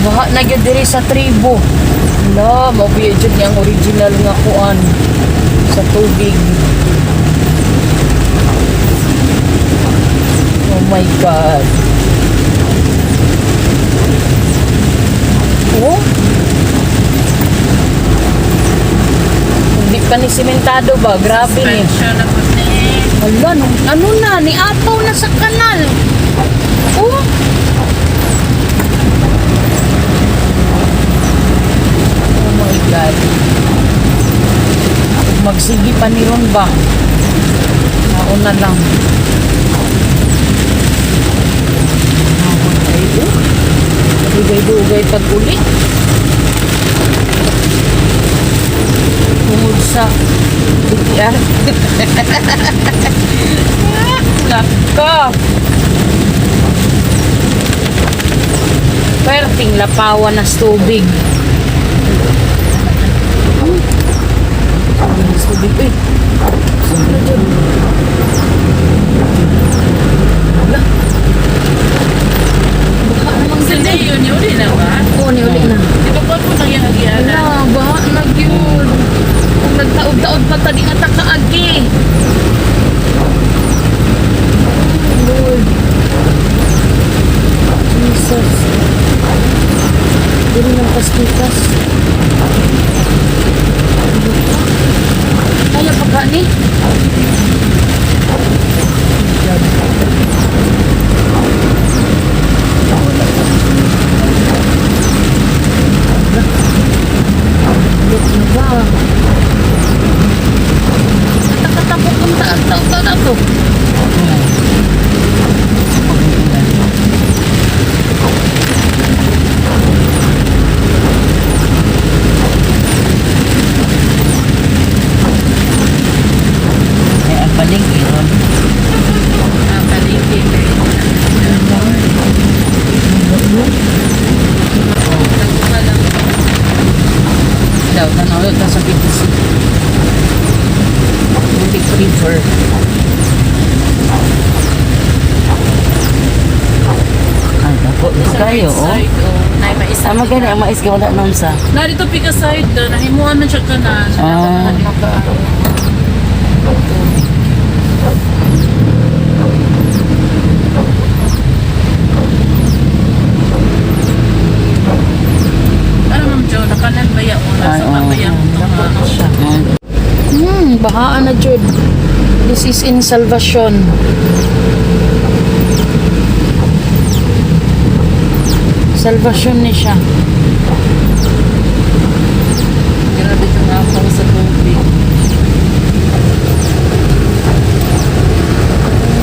Baha na gyud diri sa tribo. Hala, mao jud ang original nga kuan sa tubig. Oh my God. Oh. Hindi pa ni simentado ba? Grabe ni. Suspension na po ni. Hala, ano na? Niapaw na sa kanal. Oh. Oh my God. Magsige pa ni ron ba? Mauna lang. Ay, oh. Dugay-dugay pag uli. Tungod sa BTR. Nako. Perting lapawan na tubig. Tubig, uy. Sobra dyan. Wala. Baha namang Sa dili. yun, yun na ba? Oo, niuli na. Di ba po nangyayari? Wala, baha na gyud. Kung nagtaod-taod pa ta, di na ta kaagi. Oh, Lord. Jesus. Dili ng pastikas. Kaya pa ka ni? God. Look na ba? Katakatapok ang taon taon taon na to. Ay, ang palengke ron. Ang palengke kay Nagkuha lang. Daw, tanaw ta sa BTC. Butik River. Ay, dako. Dito Sa kayo, right oh. side, oh. Nay, mais. Tama gani ang mais kay wala noon sa. Narito pika side do, nahimuan man siya kanan. Ah. Naka, Ano, Ma'am Jo, nakanan ba ya o nasa Ay, oo. ba ya Dako na siya. Bahaan na jud. This is in Salvacion. Salvacion ni siya. Grabe ka nga ako sa tubig.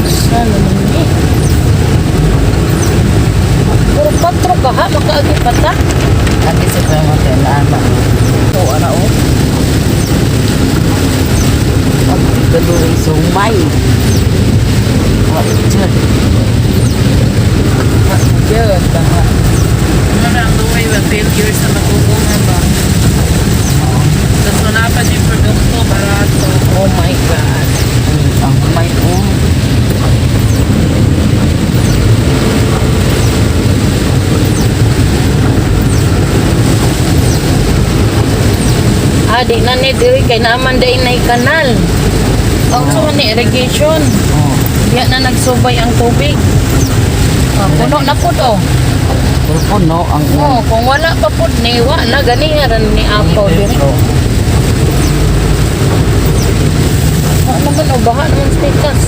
Sa naman ni? Puro patro ka ha, makaagi pa ta. Ate sa mga kay na. O, ana o. Pagkaluwi sumay. Wa jud. Jud, baha. Ano na ang luway ba? Failure sa matutungan ba? Tapos wala pa din produkto, barato. Oh my God. Ang may oh. Ah, di na ni diri kay naaman day na kanal. Ang so ni irrigation. Oh. Diya na nagsubay ang tubig. Ah, puno na pud oh. Pero puno ang Oh, kung wala pa pud ni wa na gani ran ni apaw diri. Wa naman oh, baha naman sa tikas.